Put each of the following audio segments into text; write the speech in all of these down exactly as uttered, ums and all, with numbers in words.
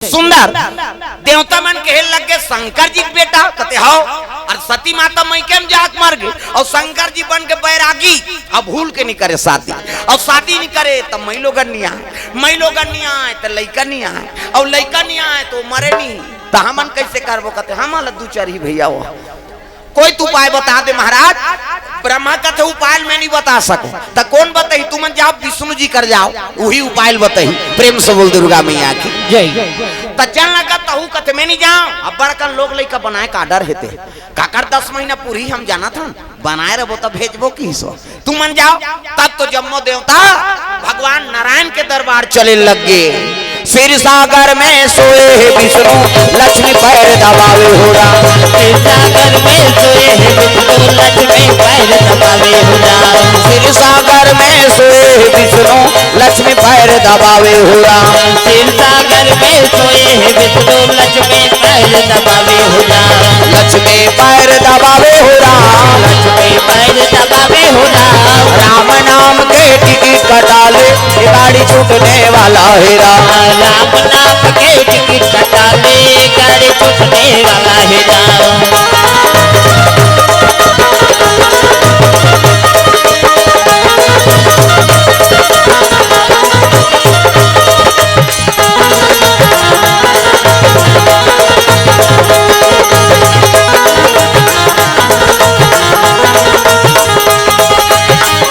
सुंदर। देवता मन कहे लग गे, "शंकर जी के बेटा?" कथे, "हव।" अउ सती माता मइके म जाके मर गे, अउ शंकर जी बन के बैरागी, अब भूल के नइ करे शादी, अउ शादी नइ करे त मइलोगन नइ आय, मइलोगन नइ आय त लइका नइ आय, अउ लइका नइ आय त ओ मरे नइ, त हमन कइसे करबो? कथे, "हमन ल दू चार ही भइया हो।" कोई तो उपाय बता दे महाराज। ब्रह्मा कथे, "उपाय मैं नइ बता सकंव।" "त कोन बताही?" "तुमन जाव विष्णु जी कर जाव, उही उपाय बताही।" प्रेम से बोल दुर्गा मैया की। जय। त चल लगा तहू कथे, "मैं नइ जांव।" अब बड़कन लोग लइका बनाय का डर हे ते। काकर दस महीना पूरी हम जानत हन, बनाय रहिबो त भेजबो किहिस। तुमन जाव। तब तो जम्मो देवता भगवान नारायण के दरबार चले लग गे। "क्षीर सागर में सोए हे विष्णु, लक्ष्मी पैर दबावे हो राम।" क्षीर सागर में सोए हे विष्णु, लक्ष्मी पैर दबावे हो राम। "क्षीर सागर में सोए हे विष्णु, लक्ष्मी पैर दबावे हो राम।" क्षीर सागर में सोए हे विष्णु, लक्ष्मी पैर दबावे हो राम। लक्ष्मी पैर दबावे हो राम। लक्ष्मी पैर दबावे हो राम। राम नाम के टिकट कटा ले, ये गाड़ी छूटने वाला हे राम। राम नाम के टिकट कटा ले, गाड़ी छूटने वाला हे राम।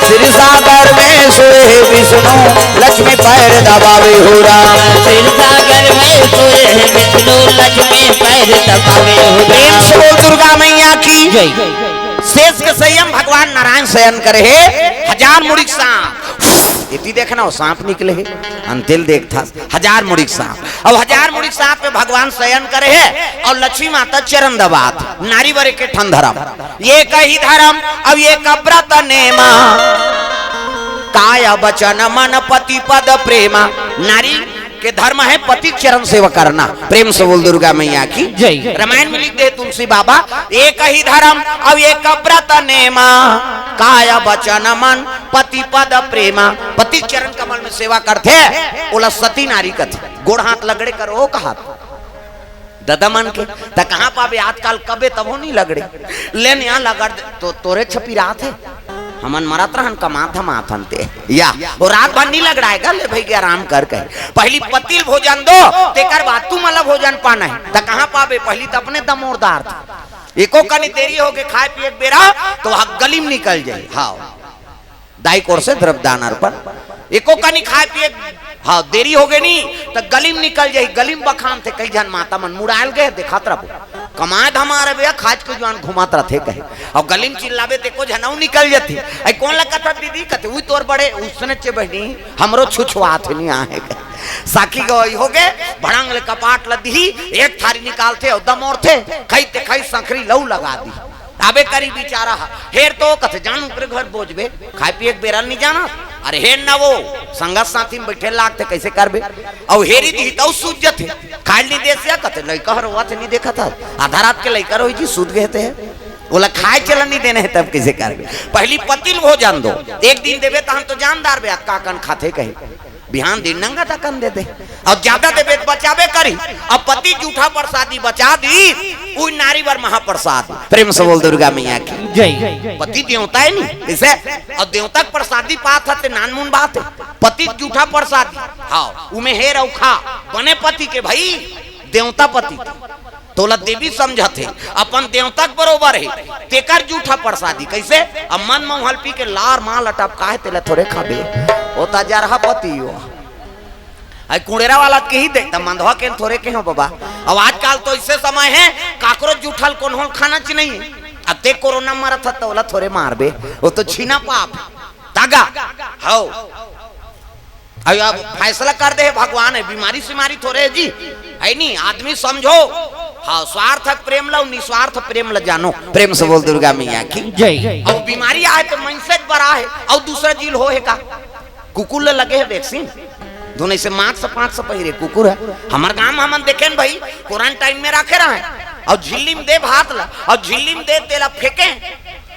क्षीर सागर में सोए हे विष्णु, लक्ष्मी पैर दबावे हो राम। क्षीर सागर में सोए हे विष्णु, लक्ष्मी पैर दबावे हो राम। प्रेम से बोल दुर्गा मैया की। जय। शेष के संयम भगवान नारायण शयन करे हे, हजार मुड़ी के सांप। एती देखना, ओ सांप निकले हे, अंतेल देखथस। हजार मुड़ी के सांप। अब हजार मुड़ी के सांप पे भगवान शयन करे हे अउ लक्ष्मी माता चरण दबात। नारी बर एके ठन धरम, एकही धरम, अब एक व्रत नेमा। काय वचन मन पति पद प्रेमा। नारी के धर्म हे पति के चरण सेवा करना। प्रेम से बोल दुर्गा मैया की। जय। रामायण में लिख दे तुलसी बाबा, एकही धरम, अब एक व्रत नेमा। काय वचन मन पति पद प्रेमा। पति के चरण कमल में सेवा करथे, ओला सती नारी कथे। गोड़ हाथ लगड़े करो कहात ददा मन के, त कहाँ पाबे आजकल, कबे तभो नइ लगड़े। ले न यहाँ लगड़ दे, तो तोरे छपी रात हे। हमन मरत रहन, कमात धमात हन ते। या, ओ रात भर नइ लगड़ाय गा, ले भई गे आराम कर कहे। पहिली पति ल भोजन दो, तेकर बाद तुमन ला भोजन पाना हे। त कहाँ पाबे, पहिली त अपने दमोरदार थे। एको कनी देरी होगे खाय पिये के बेरा, त ओ ह गली म निकल जाही। हाँ। दाई कोर से द्रव्य दान अर्पण। एको कनी खाय पिये, हाँ, देरी होगे नी, त गली म निकल जाही, गली म बखानथे, कई झन माता मन मुड़ायल गे, देखत रहिबो। कमाय धमाय रहिबे, खाय के जुआन घूमत रहिथे कहे। अउ गली म चिल्लाबे, त एको झन अउ निकल जथे। अई कोन ला कथस दीदी? कथे, "उही तोर बड़े, उसने चे बहिनी, हमरो छुछुआत हे, नइ आहे।" साखी गवई होगे, भड़ंग ले कपाट ल दिही, एक थारी निकालथे अउ दमोरथे, खई ते खई, संखरी लहू लगा दिही। आबे करी बिचारा ह, हेर तो कथे, "जान ओकरे घर बोजबे, खाय पिये के बेरा ल नइ जानस।" अरे हेर न वो, संगत साथी म बइठे लागथे, कइसे करबे? अउ हेरी दिही तउ सूझ जथे, खाय ल नइ देस या कथे, "लइका ह रोवत हे, नइ देखत हस, आधा रात के लइका रोही जी, सूत गे हे ते ह, ओला खाय चलन नइ देने हे, तब कइसे करबे?" पहिली पति ल भोजन दो, एक दिन देबे त हम तो जानदार बे, अतका कन खाथे कहे। बिहान दिन नंगत अकन दे दे, अउ जादा देबे त बचाबे करी। अब पति जूठा प्रसादी बचा दी, उही नारी बर महाप्रसाद। प्रेम से बोल दुर्गा मैया की। जय। पति देवता हे नी, कइसे? अउ देवता के प्रसादी पात हते नानमुन बात हे। पति जूठा प्रसादी, हाँ, उमे हेर अउ खा, बने पति के भई, देवता पति के। तोला देवी समझत हे, अपन देवता के बरोबर हे, तेकर जूठा प्रसादी। कइसे? अब मन म हलपी के लार माल अटपका हे, तेला थोरे खाबे, ओ त जरहा पति ओ। अई कुड़ेरा वाला के ही दे, त मंदवा के थोरे के हो बाबा। अब आजकल तो अइसे समय हे, काकरो जूठा ल कोनो ल खाना च नइ हे। अब ते कोरोना मरत ह, त ओला थोरे मारबे, ओ तो छीना पाप। तागा, हव। अउ अब फैसला कर दे हे भगवान, हे बीमारी सीमारी थोरे हे जी, हे नी? आदमी समझो, हाँ, स्वार्थ के प्रेम ल अउ निस्वार्थ प्रेम ल जानो। प्रेम से बोल दुर्गा मैया की। जय। अउ बीमारी आय त मनसे के बर आय, अउ दूसरा जी ल होय हे का? कुकुर ल लगे हे वैक्सीन, धुन अइसे मास्क पास्क पहिरे कुकुर हे। हमर गांव म हमन देखेन भई, क्वारंटाइन में राखे रहय, अउ झिल्ली म दे भात ल, अउ झिल्ली म दे तेला फेंके,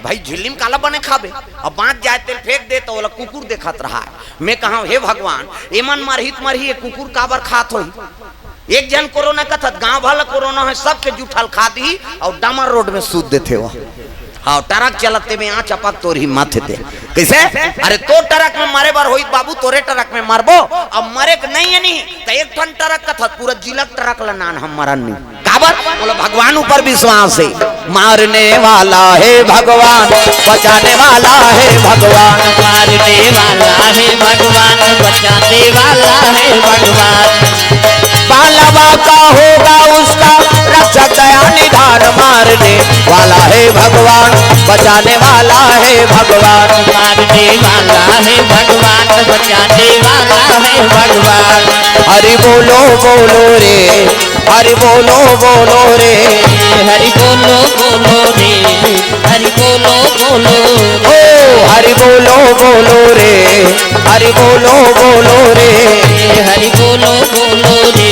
भई झिल्ली म काला बने खाबे, अउ बांच जाय तेल फेंक दे त ओला कुकुर देखत रहय। मैं कहंव, "हे भगवान, एमन मरही त मरही, ए कुकुर काबर खात होही?" एक झन कोरोना कथस, गांव भर ल कोरोना हे, सबके जुठल खा दिही अउ डामर रोड में सूत देथे वो। हाँ, ट्रक चलत हे में आ चपक तोर हिम्मत हे ते। कइसे? अरे तोर ट्रक में मरे बर होही त बाबू, तोरे ट्रक में मरबो। अब मरे के नइ हे नहीं, त एक ठन ट्रक कथस, पूरा जिला के ट्रक ल नान हम मरन नहीं। काबर? बोलो, भगवान ऊपर विश्वास हे। मारने वाला है भगवान, बचाने वाला है भगवान। मारने वाला है भगवान, बचाने वाला है भगवान। बालवा का होगा उसका रक्षक दया निधान। मारने वाला है भगवान, बचाने वाला है भगवान। मारने वाला है भगवान, बचाने वाला है भगवान। हरि बोलो बोलो रे, हरि बोलो बोलो रे। हरि बोलो बोलो रे, हरि बोलो बोलो। ओ हरि बोलो बोलो रे, हरि बोलो बोलो रे। हरि बोलो बोलो रे,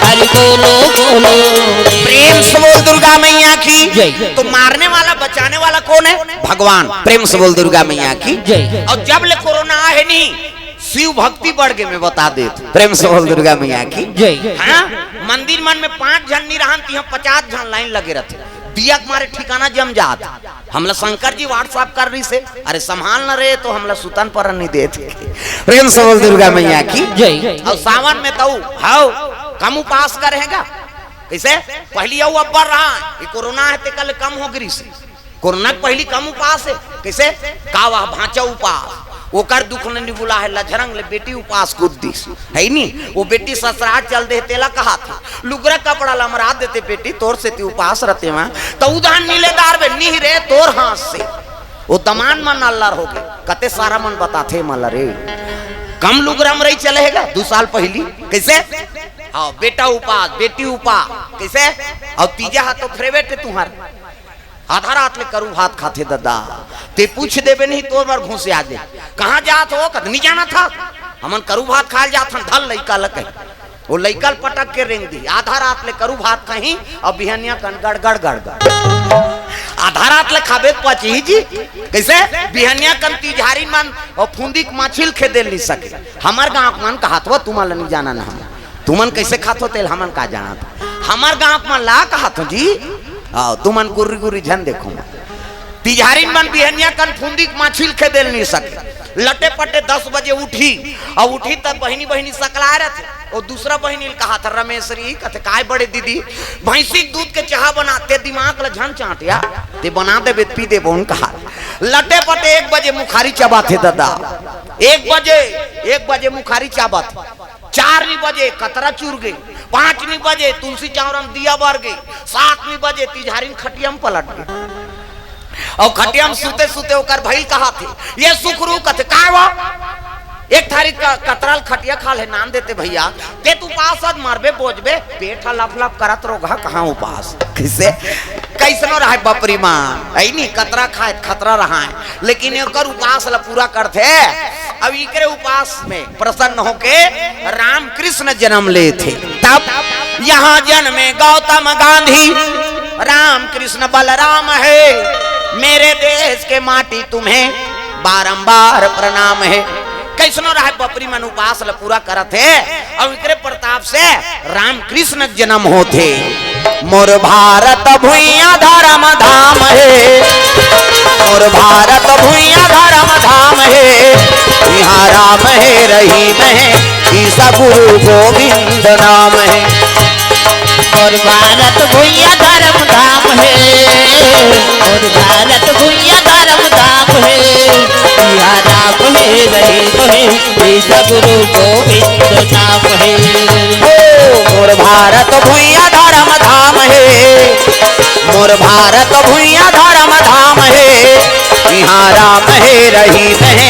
हरि बोलो बोलो रे। प्रेम से बोल दुर्गा मैया की जय। तो मारने वाला, बचाने वाला कौन है? भगवान। प्रेम से बोल दुर्गा मैया की जय। अउ जब ले कोरोना आहे नहीं, शिव भक्ति बढ़ गे, मैं बता देत हूँ। प्रेम से बोल दुर्गा मैया की जय। हाँ, मंदिर मन में पांच झन नहीं रहन, तिहां पचास झन लाइन लगे रहिथे। दिया के मारे ठिकाना जम जात। हमला शंकर जी WhatsApp कर रहिसे, अरे संभाल न रे, तो हमला सुतन परन नहीं देत। प्रेम से बोल दुर्गा मैया की जय। अउ सावन में तउ हव कम उपास करेगा। कइसे? पहिली अउ अब्बड़ रहा, ये कोरोना हे तेकर ले कम हो गिस। कोरोना के पहिली कम उपास हे। कइसे? का वह भांचा उपास, ओकर दुख ल निबुला हे, लझरंग ले बेटी उपास कूद दिस, हे नी? वो बेटी ससुरार चल दे, तेला कहाथे, लुगरा कपड़ा ल अमरा देते बेटी, तोर सेती उपास रहितेंव। त उधान नीले दार बे, निह रे तोर हाथ से। वो दमांद मन अल्लर हो गे, कते सारा मन बताथे मला रे। कम लुगरा म रही चले हे गा, दू साल पहिली। कइसे? हाँ, बेटा उपास, बेटी उपास। कइसे? अउ तीजा हा तो फेवरेट हे तुंहर। आधा रात ले करू भात खाथे ददा। ते पूछ देबे नहीं, तोर बर घुसिया जाही। कहाँ जात हो? कथे नहीं जानत हस। हमन करू भात खाय ल जात हन, धर लइका ल कही। वो लइका ल पटक के रेंग दिही। आधा रात ले करू भात खाही अउ बिहनिया कन गड़गड़ गड़गड़। आधा रात ले खाबे त पचही जी। कइसे? बिहनिया कन तिजहारी मन अउ फुंदी के माछी ल खेदे ल नहीं सके। हमर गांव के मन कहात हो, तुमन ल नहीं जानन हम। तुमन कइसे खात हो तेला हमन का जानत? हमर गांव के मन ला कहात हो जी। आओ, तुमन गुर्री गुर्री झन देखो। तिजहारी मन बिहनिया कन फुंदी के माछी ल खेदे ल नहीं सके। लटे पटे दस बजे उठही, अउ उठही त बहिनी बहिनी सकलाय रहिथे। ओ दूसरा बहिनी ल कहाथे, रमेसरी, कथे, "काय बड़े दीदी, भैंसी के दूध के चाहा बनाते, दिमाग ल झन चांटिया, ते बना देबे त पी देबो न," कहा। लटे पटे एक बजे मुखारी चबाथे ददा। एक बजे, एक बजे मुखारी चबाथे। चार नी बजे कतरा चुर गे, पांच नी बजे तुलसी चौरा म दिया बर गे, सात नी बजे तिजहारी म खटिया म पलट गे। अउ खटिया म सुते सुते ओकर भई ल कहाथे, "ये सुखरू," कथे, "काय वो? एक थारी क-, कतरा ल खटिया खा ले नान देते भइया, ते त उपास अस, मरबे बोजबे, पेट ह लप लप करत रोगहा, कहाँ उपास?" कइसे? कइसनो रहय बपरी मा, अइ नी, कतरा खाय त खतरा रहय, लेकिन एकर उपास ल पूरा करथे। अब इकरे उपास में प्रसन्न होके रामकृष्ण जनम लेथे। तब यहाँ जन्मे गौतम गांधी, रामकृष्ण बलराम हे, मेरे देश के माटी तुम्हें बारंबार प्रणाम हे। कइसनो रहय बपरी मन उपास ल पूरा करत हे, अउ इकरे प्रताप से रामकृष्ण के जनम होथे। मोर भारत भुइयां धरम धाम हे, मोर भारत भुइयां धरम धाम हे, इहां राम हे रहीम हे, ईसा गुरु गोविंद नाम हे। मोर भारत भुइयां धरम धाम हे, मोर भारत भुइयां धरम धाम हे, इहां राम हे रहीम हे, ईसा गुरु गोविंद नाम हे। ओ मोर भारत भुइयां धरम धाम हे, मोर भारत भुइयां धरम धाम हे, इहां राम हे रहीम हे,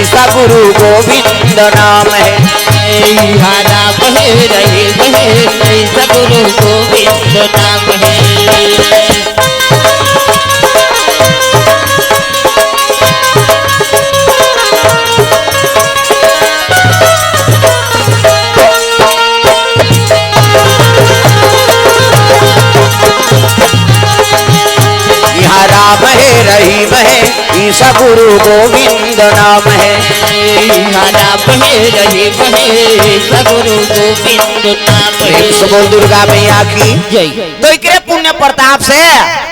ईसा गुरु गोविंद नाम हे। इहां राम हे रहीम हे, ईसा गुरु गोविंद नाम हे। इहां राम हे रहीम है, ईसा गुरु गोविंद नाम है। राम है, रहीम है, ईसा गुरु गोविंद नाम है। प्रेम से बोल दुर्गा मैया की जय। तो एकरे पुण्य प्रताप से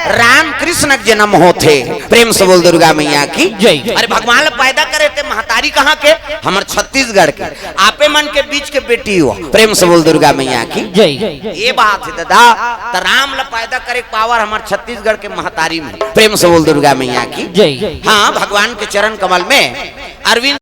राम कृष्ण के जन्म होथे। प्रेम से बोल दुर्गा मैया की जय। अरे भगवान ला पैदा करे ते महतारी कहाँ के? हमर छत्तीसगढ़ के। आपे मन के बीच के बेटी हो। प्रेम से बोल दुर्गा मैया की जय। ये बात है दादा, त राम ला पैदा करे के पावर हमर छत्तीसगढ़ के महतारी में। प्रेम से बोल दुर्गा मैया की जय। हाँ, भगवान के चरण कमल में अरविंद